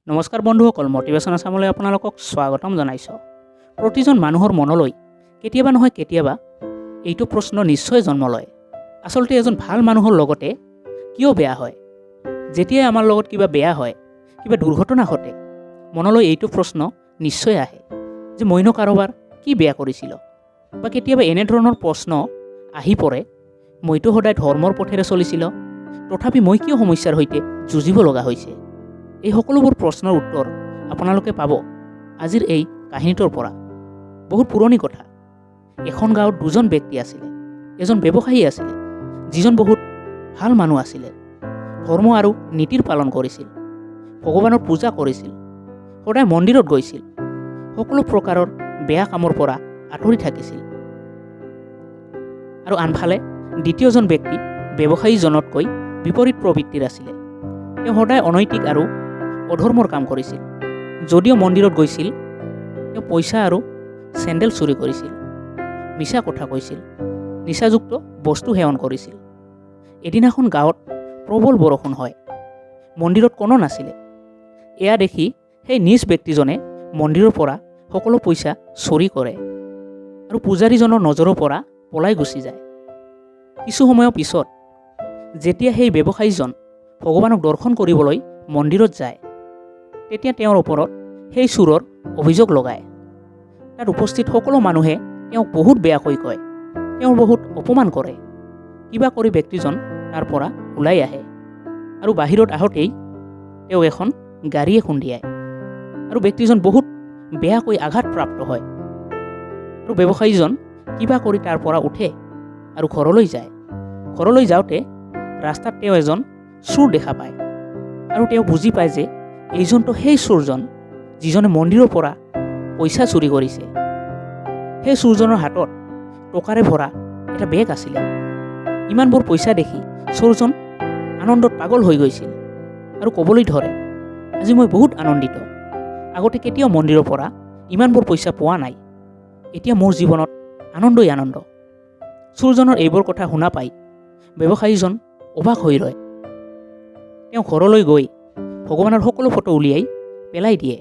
নমস্কাৰ বন্ধুসকল, মটিভেশ্যন আছামলৈ আপোনালোকক স্বাগতম জনাইছোঁ। প্ৰতিজন মানুহৰ মনলৈ কেতিয়াবা নহয় কেতিয়াবা এইটো প্ৰশ্ন নিশ্চয় জন্ম লয়, আচলতে এজন ভাল মানুহৰ লগতে কিয় বেয়া হয়? যেতিয়াই আমাৰ লগত কিবা বেয়া হয়, কিবা দুৰ্ঘটনা ঘটে, মনলৈ এইটো প্ৰশ্ন নিশ্চয় আহে যে মইনো কাৰোবাৰ কি বেয়া কৰিছিলোঁ? বা কেতিয়াবা এনেধৰণৰ প্ৰশ্ন আহি পৰে, মইতো সদায় ধৰ্মৰ পথেৰে চলিছিলোঁ, তথাপি মই কিয় সমস্যাৰ সৈতে যুঁজিব লগা হৈছে? এই সকলোবোৰ প্ৰশ্নৰ উত্তৰ আপোনালোকে পাব আজিৰ এই কাহিনীটোৰ পৰা। বহুত পুৰণি কথা। এখন গাঁৱত দুজন ব্যক্তি আছিলে। এজন ব্যৱসায়ী আছিলে, যিজন বহুত ভাল মানুহ আছিলে, ধৰ্ম আৰু নীতিৰ পালন কৰিছিল, ভগৱানৰ পূজা কৰিছিল, সদায় মন্দিৰত গৈছিল, সকলো প্ৰকাৰৰ বেয়া কামৰ পৰা আঁতৰি থাকিছিল। আৰু আনফালে দ্বিতীয়জন ব্যক্তি ব্যৱসায়ীজনতকৈ বিপৰীত প্ৰবৃত্তিৰ আছিলে। তেওঁ সদায় অনৈতিক আৰু অধৰ্মৰ কাম কৰিছিল। যদিও মন্দিৰত গৈছিল, তেওঁ পইচা আৰু চেণ্ডেল চুৰি কৰিছিল, মিছা কথা কৈছিল, নিচাযুক্ত বস্তু সেৱন কৰিছিল। এদিনাখন গাঁৱত প্ৰবল বৰষুণ হয়। মন্দিৰত কোনো নাছিলে। এয়া দেখি সেই নিজ ব্যক্তিজনে মন্দিৰৰ পৰা সকলো পইচা চুৰি কৰে আৰু পূজাৰীজনৰ নজৰৰ পৰা পলাই গুচি যায়। কিছু সময়ৰ পিছত যেতিয়া সেই ব্যৱসায়ীজন ভগৱানক দৰ্শন কৰিবলৈ মন্দিৰত যায়, তেতিয়া তেওঁৰ ওপৰত সেই চোৰৰ অভিযোগ লগায়। তাত উপস্থিত সকলো মানুহে তেওঁক বহুত বেয়াকৈ কয়, তেওঁৰ বহুত অপমান কৰে। কিবা কৰি ব্যক্তিজন তাৰ পৰা ওলাই আহে আৰু বাহিৰত আহোঁতেই তেওঁ এখন গাড়ীয়ে খুন্দিয়ায় আৰু ব্যক্তিজন বহুত বেয়াকৈ আঘাতপ্ৰাপ্ত হয়। আৰু ব্যৱসায়ীজন কিবা কৰি তাৰ পৰা উঠে আৰু ঘৰলৈ যায়। ঘৰলৈ যাওঁতে ৰাস্তাত তেওঁ এজন চোৰ দেখা পায় আৰু তেওঁ বুজি পায় যে এইজনটো সেই চোৰজন যিজনে মন্দিৰৰ পৰা পইচা চুৰি কৰিছে। সেই চোৰজনৰ হাতত টকাৰে ভৰা এটা বেগ আছিলে। ইমানবোৰ পইচা দেখি চোৰজন আনন্দত পাগল হৈ গৈছিল আৰু ক'বলৈ ধৰে, আজি মই বহুত আনন্দিত, আগতে কেতিয়াও মন্দিৰৰ পৰা ইমানবোৰ পইচা পোৱা নাই, এতিয়া মোৰ জীৱনত আনন্দই আনন্দ। চোৰজনৰ এইবোৰ কথা শুনা পাই ব্যৱসায়ীজন অবাক হৈ ৰয়। তেওঁ ঘৰলৈ গৈ ভগৱানৰ সকলো ফটো উলিয়াই পেলাই দিয়ে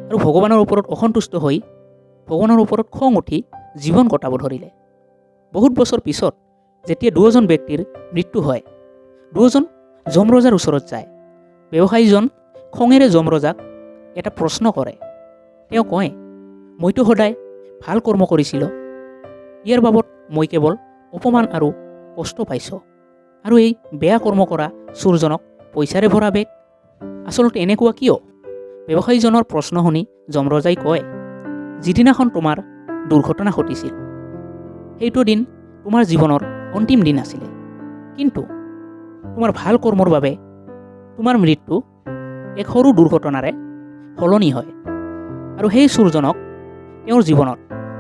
আৰু ভগৱানৰ ওপৰত অসন্তুষ্ট হৈ ভগৱানৰ ওপৰত খং উঠি জীৱন কটাব ধৰিলে। বহুত বছৰ পিছত যেতিয়া দুয়োজন ব্যক্তিৰ মৃত্যু হয়, দুয়োজন যমৰজাৰ ওচৰত যায়। ব্যৱসায়ীজন খঙেৰে যমৰজাক এটা প্ৰশ্ন কৰে। তেওঁ কয়, মইতো সদায় ভাল কৰ্ম কৰিছিলোঁ, ইয়াৰ বাবদ মই কেৱল অপমান আৰু কষ্ট পাইছোঁ, আৰু এই বেয়া কৰ্ম কৰা চোৰজনক পইচাৰে ভৰা বেগ, আচলতে এনেকুৱা কিয়? ব্যৱসায়ীজনৰ প্ৰশ্ন শুনি যমৰজাই কয়, যিদিনাখন তোমাৰ দুৰ্ঘটনা ঘটিছিল সেইটো দিন তোমাৰ জীৱনৰ অন্তিম দিন আছিলে, কিন্তু তোমাৰ ভাল কৰ্মৰ বাবে তোমাৰ মৃত্যু এক সৰু দুৰ্ঘটনাৰে সলনি হয় আৰু সেই চোৰজনক তেওঁৰ জীৱনত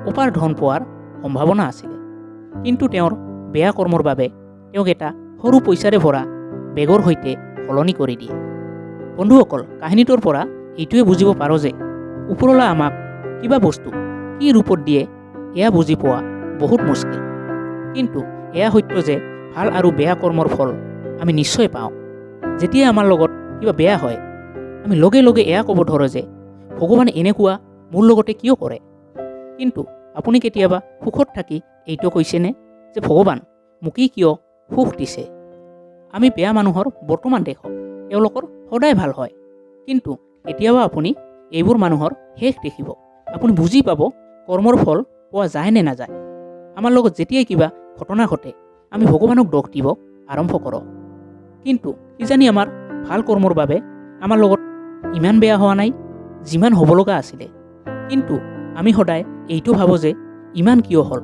অপাৰ ধন পোৱাৰ সম্ভাৱনা আছিলে, কিন্তু তেওঁৰ বেয়া কৰ্মৰ বাবে তেওঁক এটা সৰু পইচাৰে ভৰা বেগৰ সৈতে সলনি কৰি দিয়ে। বন্ধুসকল, কাহিনীটোৰ পৰা এইটোৱে বুজিব পাৰোঁ যে ওপৰৱালা আমাক কিবা বস্তু কি ৰূপত দিয়ে এয়া বুজি পোৱা বহুত মুস্কিল, কিন্তু এয়া সত্য যে ভাল আৰু বেয়া কৰ্মৰ ফল আমি নিশ্চয় পাওঁ। যেতিয়া আমাৰ লগত কিবা বেয়া হয়, আমি লগে লগে এয়া ক'ব ধৰোঁ যে ভগৱানে এনেকুৱা মোৰ লগতে কিয় কৰে? কিন্তু আপুনি কেতিয়াবা সুখত থাকি এইটো কৈছেনে যে ভগৱান মোকেই কিয় সুখ দিছে? আমি বেয়া মানুহৰ বৰ্তমান দেখোঁ তেওঁলোকৰ সদায় ভাল হয়, কিন্তু কেতিয়াবা আপুনি এইবোৰ মানুহৰ শেষ দেখিব। আপুনি বুজি পাব কৰ্মৰ ফল পোৱা যায় নে নাযায়। আমাৰ লগত যেতিয়াই কিবা ঘটনা ঘটে, আমি ভগৱানক দোষ দিব আৰম্ভ কৰোঁ, কিন্তু কিজানি আমাৰ ভাল কৰ্মৰ বাবে আমাৰ লগত ইমান বেয়া হোৱা নাই যিমান হ'ব লগা আছিলে, কিন্তু আমি সদায় এইটো ভাবোঁ যে ইমান কিয় হ'ল।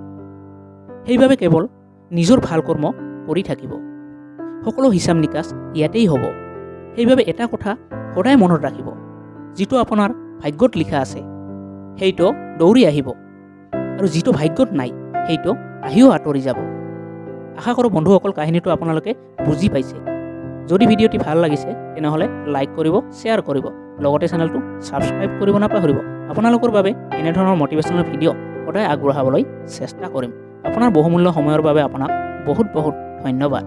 সেইবাবে কেৱল নিজৰ ভাল কৰ্ম কৰি থাকিব, সকলো হিচাপ নিকাচ ইয়াতেই হ'ব। সেইবাবে এটা কথা সদায় মনত ৰাখিব, যিটো আপোনাৰ ভাগ্যত লিখা আছে সেইটো দৌৰি আহিব আৰু যিটো ভাগ্যত নাই সেইটো আহিও আঁতৰি যাব। আশা কৰোঁ বন্ধুসকল কাহিনীটো আপোনালোকে বুজি পাইছে। যদি ভিডিঅ'টি ভাল লাগিছে তেনেহ'লে লাইক কৰিব, শ্বেয়াৰ কৰিব, লগতে চেনেলটো ছাবস্ক্ৰাইব কৰিব নাপাহৰিব। আপোনালোকৰ বাবে এনেধৰণৰ মটিভেশ্যনেল ভিডিঅ' সদায় আগবঢ়াবলৈ চেষ্টা কৰিম। আপোনাৰ বহুমূল্য সময়ৰ বাবে আপোনাক বহুত বহুত ধন্যবাদ।